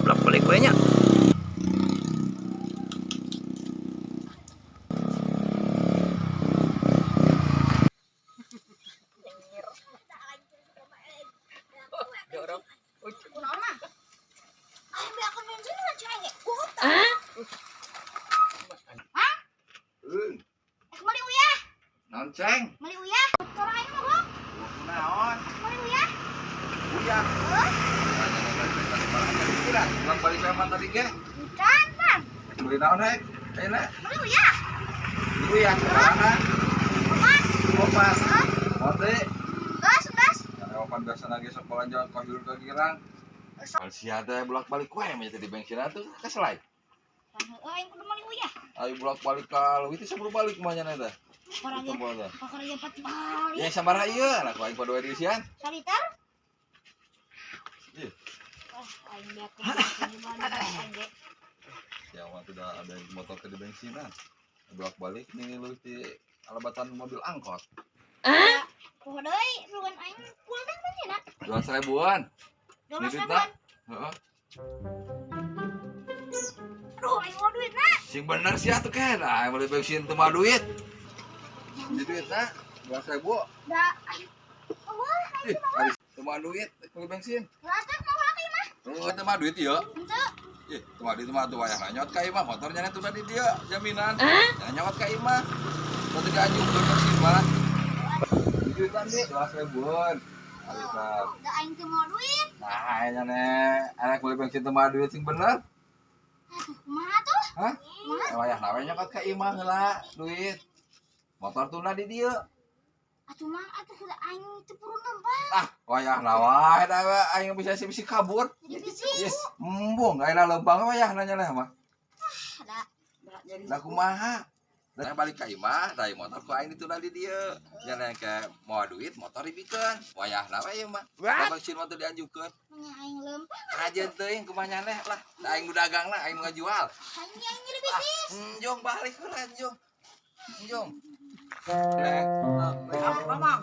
Bolak-balik we nya. Jorok. Kunaon mah? Aing beakeun bensin mah cai ge. Hah? Euy, Ek meuli uyah, naon ceng? Meuli uyah. Torang aing mah gok. Naon? Meuli uyah. Uyah. Heuh, Udah, balik lewat tadi ge. can pan. Beli naon rek? Ayeuna. Meuli uyah. Uyah sabaraha? Opat. Opat. Heuh, Mote. gas gas. Opan biasa lagi sok belanja ka hirup ka girang. Sok. Sia teh bolak-balik wae mah teh di bensin atuh keselai. Pan heueuh aing kudu meuli uyah. Ayo bolak-balik ka leuwih teh sebelum balik mah nya teh. Orang Itu ge, teh. pakar ge empat balik. Ya sabaraha ieu? Lah ku aing podo we diisian. Saliter? Ih. Wah, aing beakeun bensin balik aing ge. Ya mah tidak ada motor ke di bensinan. Bolak-balik nih leuwih di alabatan mobil angkot. Poho deui, sugan aing full tank bensin. Dua seribuan. 12 Duitna? ribuan. Heeh. Aduh, aing mau duit na. Sing bener sih atuh ken. Ah, beli bensin teu mah duit. Di duit na 2.000. Da aing. Wah, Ih, ari teu mah duit beli bensin. atuh mau laki mah. Oh, teu mah duit ieu. Henteu. Ih, teu mah duit mah atuh wayahna nyot ka imah motornya tuh di dieu jaminan. Jangan nyot ka imah. Teu diajukeun bensin mah. Di duitan di 2.000-an. Aliter. Da aing teu mau duit. Nah, nya ne, anak beli bensin teu mah duit sing bener. Atuh, kumaha tuh? Hah? Kumaha? Wayahna we nyokot ka imah heula duit. Motor tuna di dieu. Atuh mah atuh da aing teu purun lempang. Ah, wayahna wae da we aing bisa bisi kabur. Jadi bisi. Yes, embung ayeuna leumpang wayahna nya mah. Da Lah kumaha? Da balik ka imah, da motor ku aing ditunda di dieu. Nya ke moal duit motor dibikeun. Wayahna we ieu mah. Da bensin mah teu dianjukeun. nya aing lempang. Aja teuing kumaha nyaneh lah. Da aing nu dagang lah, aing nu ngajual. Aing aing jadi bisi. Enjong balik heula enjong. Enjong. Neh, Mamang.